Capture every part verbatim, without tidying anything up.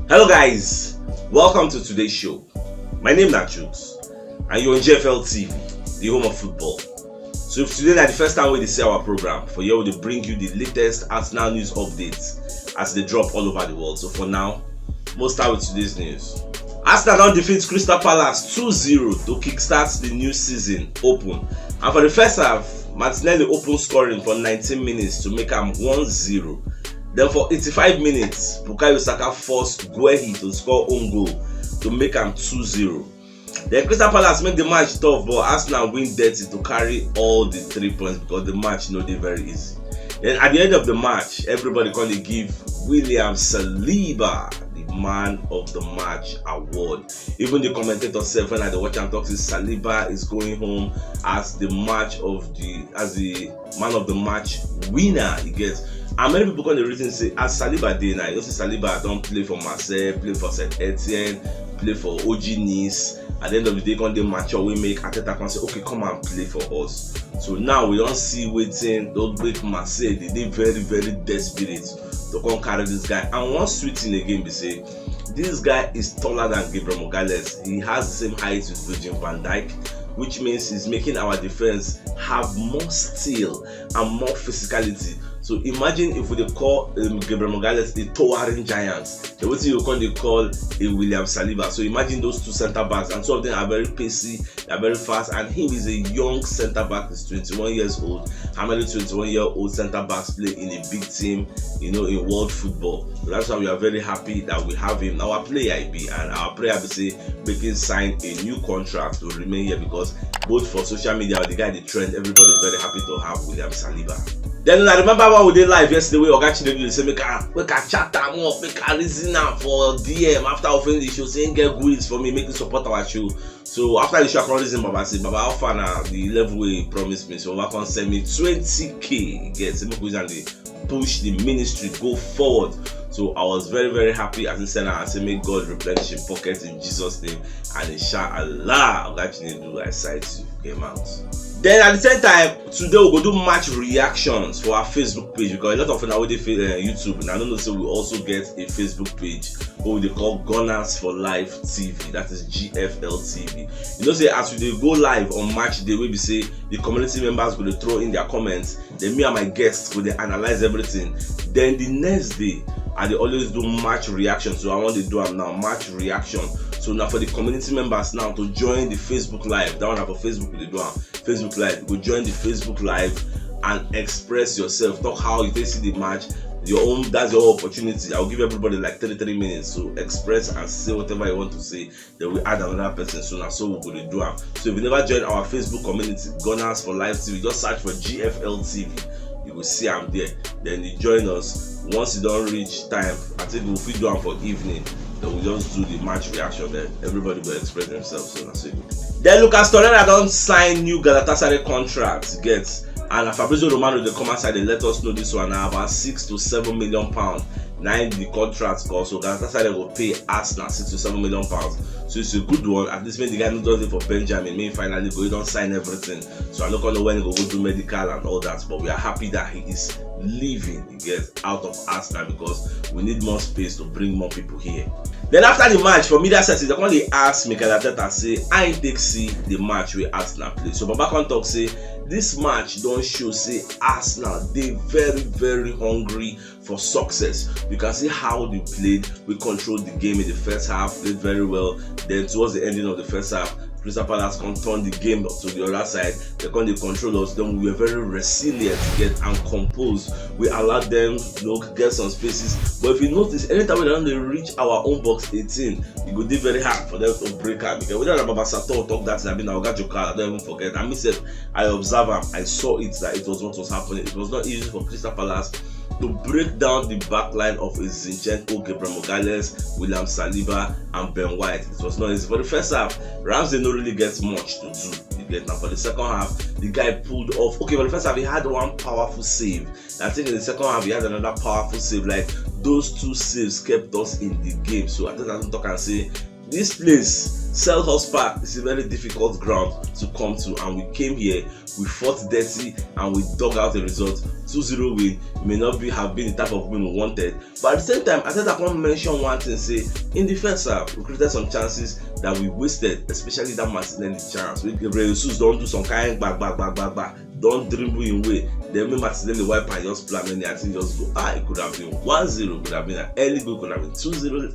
Hello guys, welcome to today's show. My name na Jukes and you're on G F L T V, the home of football. So if today na the first time wey you dey see our program, for here we dey bring you the latest Arsenal news updates as they drop all over the world. So for now, we'll start with today's news. Arsenal don defeat Crystal Palace two zero to kickstart the new season open. And for the first half, Martinelli open scoring for nineteen minutes to make am one zero. Then for eighty-five minutes, Bukayo Saka forced Guehi to score own goal to make am two zero. Then Crystal Palace make the match tough, but Arsenal win dirty to carry all the three points because the match no dey very easy. Then at the end of the match, everybody come dey give William Saliba the man of the match award. Even the commentator sef, when I dey watch am, talk say Saliba is going home as the match of the as the man of the match winner. You get, and many people come dey reason say as Saliba dey now, you know say Saliba don play for Marseille, play for Saint Etienne, play for O G Nice. At the end of the day, come dey mature wey make Arteta come say, okay, come and play for us. So now we don see wetin don make Marseille dey dey very very desperate to come carry this guy. And one sweet thing again be say this guy is taller than Gabriel Magalhaes. He has the same height with Virgil van Dijk, which means he's making our defense have more steel and more physicality. So imagine if we dey call um, Gabriel Magalhaes a towering giant. Then wetin you come dey call a William Saliba? So imagine those two centre backs, and two of them are very pacey, they are very fast, and him is a young centre back. He's twenty-one years old. How many twenty-one year old centre backs play in a big team, you know, in world football? So that's why we are very happy that we have him. Our player I be, and our prayer be say make him sign a new contract to remain here, because both for social media, the guy dey trend, everybody is very happy to have William Saliba. Then I remember when we dey live yesterday, wey Oga Chinedu dey say make I make I chat am up, make I reason am for D M after we finish the show, say him get goodies for me, make him support our show. So after the show, I come reason Baba, say, Baba, how far na the level wey you promise me? So Baba come send me twenty K. Yes, say make we use am dey push the ministry go forward. So I was very very happy as he send am and say make God replenish him pocket in Jesus' name, and inshallah, Oga Chinedu, I sight you, game out. Then at the same time, today we go do match reactions for our Facebook page, because a lot of una wey dey fa- uh, YouTube, and I don't know say we also get a Facebook page wey we dey call Gunners for Life T V, that is G F L T V. You know say as we dey go live on match day, wey be say the community members go dey throw in their comments, then me and my guests go dey analyze everything. Then the next day, I dey always do match reaction, so I wan dey do am now, match reaction. So na for the community members now to join the Facebook live. That one na for Facebook we dey do am. Facebook live, go join the Facebook live and express yourself. Talk how you take see the match. Your own, that's your opportunity. I'll give everybody like three three minutes to express and say whatever you want to say. Then we add another person. So na so we go dey do am. So if you never join our Facebook community, Gunners for Life T V, just search for G F L T V. You will see am there. Then you join us. Once you don reach time, I think we fit do am for evening. Then we just do the match reaction. Then everybody go express themselves. So na so e go be. Then Lucas Torreira don sign new Galatasaray contract. Get, and na Fabrizio Romano dey come outside dey let us know this one na about six to seven million pound. Na im the contract cost. So Galatasaray go pay Arsenal six to seven million pounds. So it's a good one. At least make the guy no just dey for Benjamin, make he finally go, he don sign everything. So I no come know when he go go do medical and all that, but we are happy that he is leaving, you get, out of Arsenal, because we need more space to bring more people here. Then after the match for media settings, they come dey ask Mikel Arteta say how he take see the match wey Arsenal play. So Baba come talk say this match don show say Arsenal dey very very hungry for success. You can see how they played, we controlled the game in the first half, played very well. Then towards the ending of the first half, Crystal Palace come turn the game to the other side. They come dey control us. Then we were very resilient, get, and composed. We allowed them, you know, get some spaces. But if you notice, anytime we don dey reach our own box eighteen, e go dey very hard for them to break am. Because whether na Baba Sato talk that thing, abi na Oga Jokala, I don't even forget. I mean, sef, I observe am. I saw it that it was what was happening. It was not easy for Crystal Palace to break down the back line of a Zinchenko, Gabriel Magalhaes, William Saliba, and Ben White. It was not easy. For the first half, Ramsey no really get much to do. You get, now for the second half, the guy pulled off. Okay, for the first half, he had one powerful save. I think in the second half, he had another powerful save. Like, those two saves kept us in the game. So I think I can talk and say This place, Selhurst Park, is a very difficult ground to come to, and we came here, we fought dirty, and we dug out a result. Two zero win may not be have been the type of win we wanted, but at the same time, Arteta come mention one thing, say in the first half we created some chances that we wasted, especially that Martinelli chance wey Gabriel Jesus don do some kind gbag gbag gbag gbag gbag, don dribble him way, then make Martinelli wipe and just plan any, I think just go, ah, it could have been one zero, could have been an early goal, could have been two zero.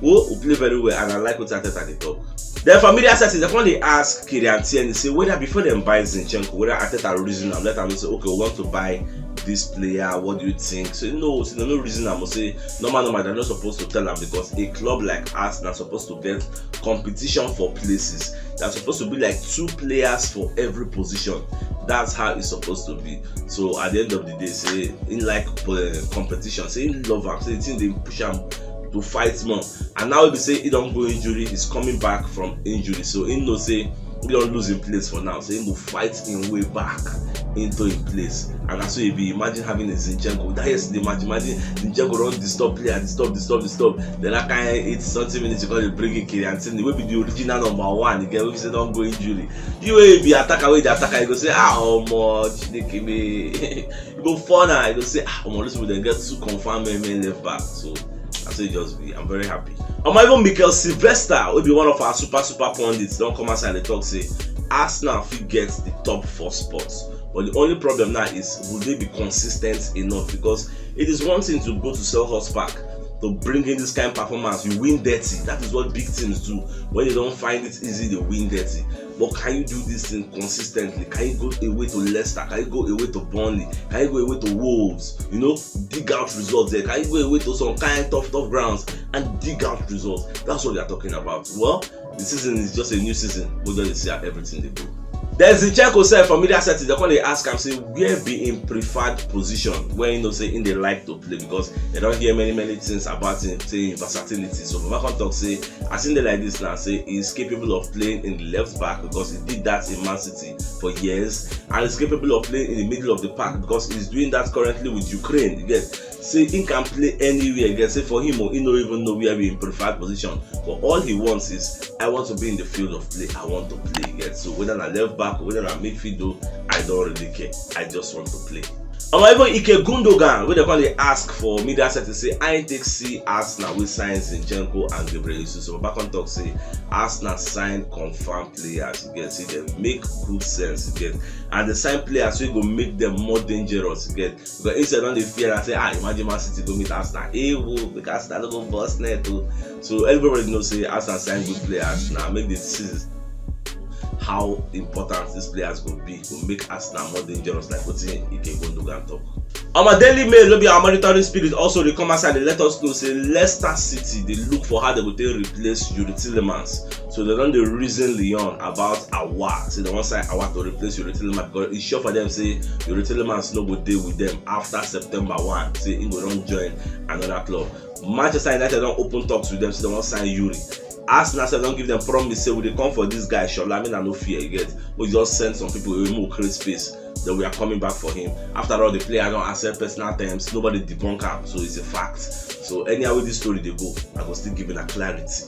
Well, we play very well, and I like what Arteta dey talk. Then for media setting, they come dey ask Kieran Tierney say whether before dem buy Zinchenko, whether Arteta reason am, let am know say, okay, we want to buy this player. What do you think? So no, so no reason am. Say normal, normal, they're not supposed to tell am, because a club like Arsenal supposed to get competition for places. They're supposed to be like two players for every position. That's how it's supposed to be. So at the end of the day, say in like uh, competition, say in love am, say the thing dey push am to fight more. And now we say he don go injury, he's coming back from injury, so he know say he don lose him place for now. So he go fight him way back into him place. And that's what you be. Imagine having a Zinchenko. That yesterday, imagine, imagine Zinchenko don disturb player, disturb, disturb, disturb. Then that kind eight something minutes, you call it bring in Kieran Tierney, wey be the original number one. Again, we say don go injury. You wey be attacker, wey the attacker, you go say, ah, omo, Chineke me. You go fall now, you go say, ah, omo, this people dem get two confirm men, men left back. So I say just be. I'm very happy. Omo, even Mikel Sylvester, wey be one of our super, super pundits, don come outside dey talk say Arsenal fit get the top four spots. But the only problem now is, will they be consistent enough? Because it is one thing to go to Selhurst Park to bring in this kind of performance. You win dirty. That is what big teams do. When they don't find it easy, they win dirty. But can you do this thing consistently? Can you go away to Leicester? Can you go away to Burnley? Can you go away to Wolves? You know, dig out results there. Can you go away to some kind of tough, tough grounds and dig out results? That's what they are talking about. Well, the season is just a new season. We just see how everything they go. There's the Checo sef for media setting. They come dey ask am say where be im preferred position, where you know say im dey like to play, because they don hear many, many things about him, say him versatility. So Baba come talk say, as im dey like this now, say he is capable of playing in the left back, because he did that in Man City for years, and he's capable of playing in the middle of the park, because he's doing that currently with Ukraine. You get, say he can play anywhere. You get, say for him, oh, he no even know where be im preferred position. But all he wants is, I want to be in the field of play. I want to play. You get, so whether na left back, whether na midfield, oh, I don't really care. I just want to play. Omo, even Ilkay Gundogan, wey they come dey ask for media setting, say I take see Arsenal wey sign Zinchenko and Gabriel Jesus. So Baba come talk say Arsenal sign confirmed players. You get, say they make good sense. You get, and they sign players wey go make them more dangerous. You get, because instead don dey fear and say, ah, imagine Man City go meet Arsenal. Hey, wo, make Arsenal no go burst net o. So everybody know say Arsenal sign good players now. Make the decisions how important these players go be, go make Arsenal more dangerous, like wetin Ilkay Gundogan talk. Omo, Daily Mail, no be our monitoring spirit, also dey come outside dey let us know say Leicester City dey look for how they go take replace Youri Tielemans. So they don dey reason Lyon about Aouar. Say they wan sign Aouar to replace Youri Tielemans, because e sure for them say Youri Tielemans no go dey with them after September one. Say he go don join another club. Manchester United don open talks with them, say they wan sign Youri. Arsenal sef don give them promise say we dey come for this guy, Shola, make una no fear, you get. We just send some people away, make we create space. Then we are coming back for him. After all, the player don accept personal terms, nobody debunk am, so it's a fact. So anyhow wey this story dey go, I go still give una clarity.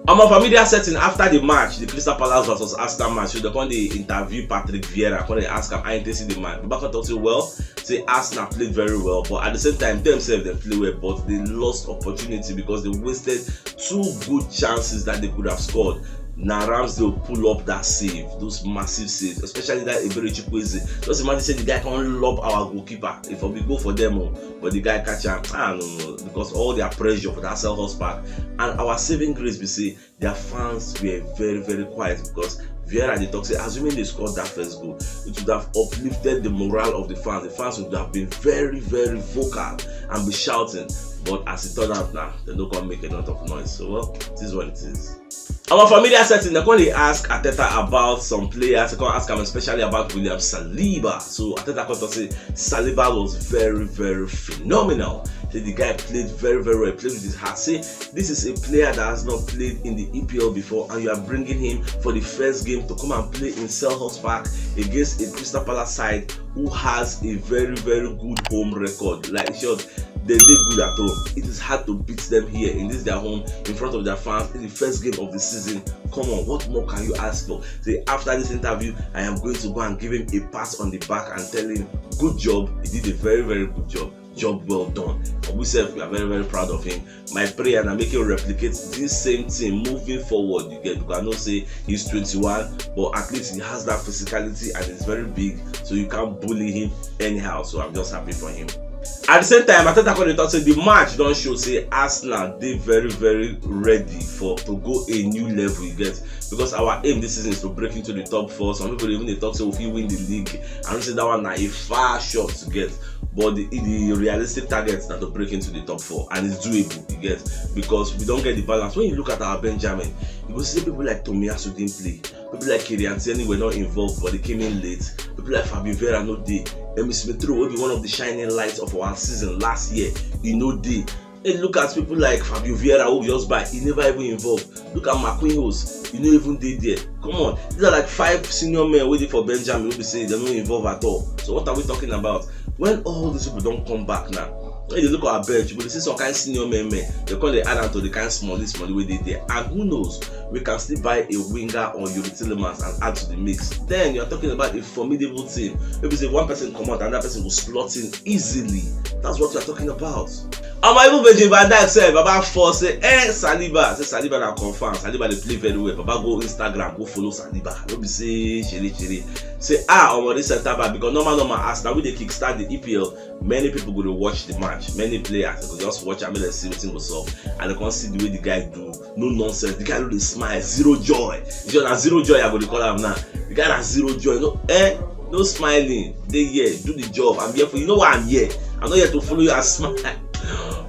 Omo, for media setting, after the match, the Crystal Palace versus Arsenal match, so they come dey interview Patrick Vieira, come dey ask am how he take see the match. Baba come talk say, well, say Arsenal played very well, but at the same time, them sef dey play well, but they lost opportunity because they wasted two good chances that they could have scored. Na Ramsdale pull up that save, those massive saves, especially that Eberechi Eze. Just imagine say the guy come lob our goalkeeper. If we go for them, oh, but the guy catch am. Ah, no, no, because all their pressure for that Selhurst Park, and our saving grace be say their fans were very, very quiet, because Vieira dey talk say, assuming they scored that first goal, it would have uplifted the morale of the fans. The fans would have been very, very vocal and be shouting. But as it turned out now, they no come make a lot of noise. So, well, it is what it is. Our familiar setting, they come dey ask Arteta about some players. They come ask am especially about William Saliba. So Arteta come talk say Saliba was very, very phenomenal. Say the guy played very, very well. He played with his heart. Say this is a player that has not played in the E P L before, and you are bringing him for the first game to come and play in Selhurst Park against a Crystal Palace side who has a very, very good home record. Like, in short, They dey good at home. It is hard to beat them here in this their home, in front of their fans, in the first game of the season. Come on, what more can you ask for? Say, after this interview, I am going to go and give him a pat on the back and tell him, "Good job, he did a very, very good job. Job well done." And we sef, we are very, very proud of him. My prayer na make him replicate this same thing moving forward, you get, because I know say he's twenty-one, but at least he has that physicality and he's very big, so you can't bully him anyhow. So I'm just happy for him. At the same time, Arteta come dey talk say the match don show say Arsenal dey very, very ready for to go a new level, you get, because our aim this season is to break into the top four. Some people even dey talk say we fit win the league. I know say that one na a far shot to get, but the, the realistic target na to break into the top four, and it's doable, you get, because we don get the balance. When you look at our Benjamin, you go see people like Tomiyasu didn't play. People like Kieran Tierney were not involved, but they came in late. People like Fabio Vieira no dey. Emile Smith Rowe, wey be one of the shining lights of our season last year, he no dey. Hey, look at people like Fabio Vieira, who we just buy, he never even involved. Look at Marquinhos, he no even dey there. Come on, these are like five senior men wey dey for Benjamin wey be say they no involve at all. So what are we talking about? When all these people don come back now, when you look at our bench, you go dey see some kind senior men, men. They come dey add am to the kind small, small wey dey there. And who knows, we can still buy a winger or Youri Tielemans and add to the mix. Then you're talking about a formidable team. Maybe say one person come out, another person will slot in easily. That's what you're talking about. Omo, even Virgil van Dijk sef, Baba force say, "Eh, Saliba." Say Saliba na confirm. Saliba dey play very well. Baba go Instagram, go follow Saliba. No be say shiri shiri. Say, "Ah, omo, this center back," because normal, normal, as na we dey kickstart the E P L, many people go dey watch the match. Many players go just watch am, make dem see wetin go sup. And they come see the way the guy do. No nonsense. The guy no dey smile. Zero joy. It's just na zero joy I go dey call am now. The guy na zero joy. No, eh? No smiling. Dey here. Do the job. I'm here for you. You know why I'm here? I'm not here to follow you and smile.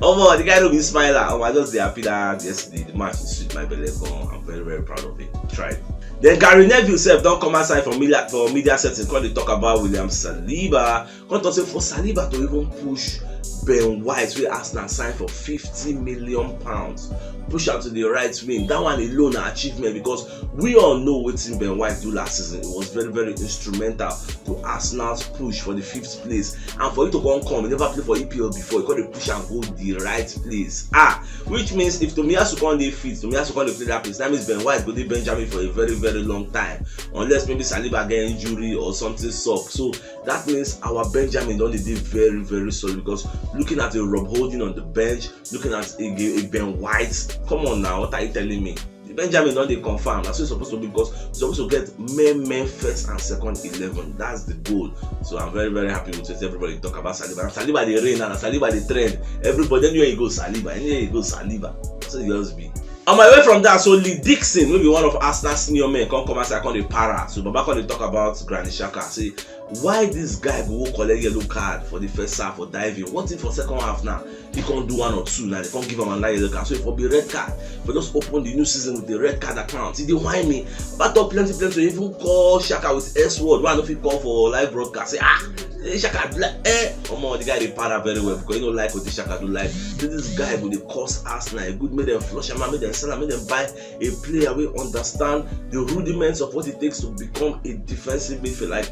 Omo, the guy no be smiler. Omo, I just dey happy that yesterday the match is sweet my belly gone. I'm very, very proud of it. Tried. Then Gary Neville sef don come outside for media, for media setting, come dey talk about William Saliba. Come talk say for Saliba to even push Ben White, wey Arsenal sign for fifty million pounds, push am to the right wing. That one alone na achievement, because we all know wetin Ben White do last season. It was very, very instrumental to Arsenal's push for the fifth place. And for you to come come, you never play for E P L before, you come dey push am go the right place. Ah, which means if Tomiyasu come dey fit, Tomiyasu come dey play that place, that means Ben White go dey Benjamin for a very, very long time, unless maybe Saliba get injury or something sup. So that means our Benjamin don dey dey very, very solid, because looking at a Rob Holding on the bench, looking at a, a Ben White, come on now, what are you telling me? The Benjamin don dey confirm. That's what it's supposed to be, because it's supposed to get men, men first and second eleven. That's the goal. So I'm very, very happy with it. Everybody talk about Saliba. Saliba dey reign now. Saliba dey trend. Everybody, anywhere you go, Saliba. Anywhere you go, Saliba. So it just be. On my way from that, so Lee Dixon, wey be one of Arsenal senior men, come come outside, come dey para. So Baba come dey talk about Granit Xhaka. Say, why this guy go collect yellow card for the first half for diving? What if for second half now, he can't do one or two now, they can't give him another yellow card? So if it be red card, for just open the new season with the red card account. He dey whine me. But talk plenty, plenty. Even call Xhaka with S word. Why I no fit call for live broadcast? Say, "Ah, eh, Xhaka be like, eh." Omo, the guy dey para very well, because he no like what the Xhaka do. Like, say this guy go dey cause Arsenal. E good make dem flush am out, make dem sell am, make dem buy a player wey understand the rudiments of what it takes to become a defensive midfielder. Like,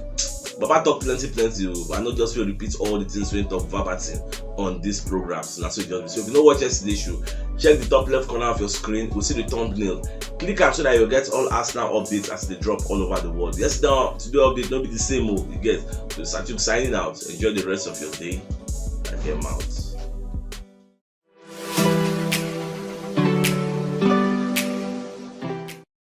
Baba talk plenty, plenty. Oh. I no just fit repeat all the things wey talk verbatim on this program. So na so e just be. So if you no watch yesterday show, check the top left corner of your screen. You go see the thumbnail. Click am so that you get all Arsenal updates as they drop all over the world. Yesterday, today update no be the same. Oh, you get. So Satuk signing out. Enjoy the rest of your day. I get out.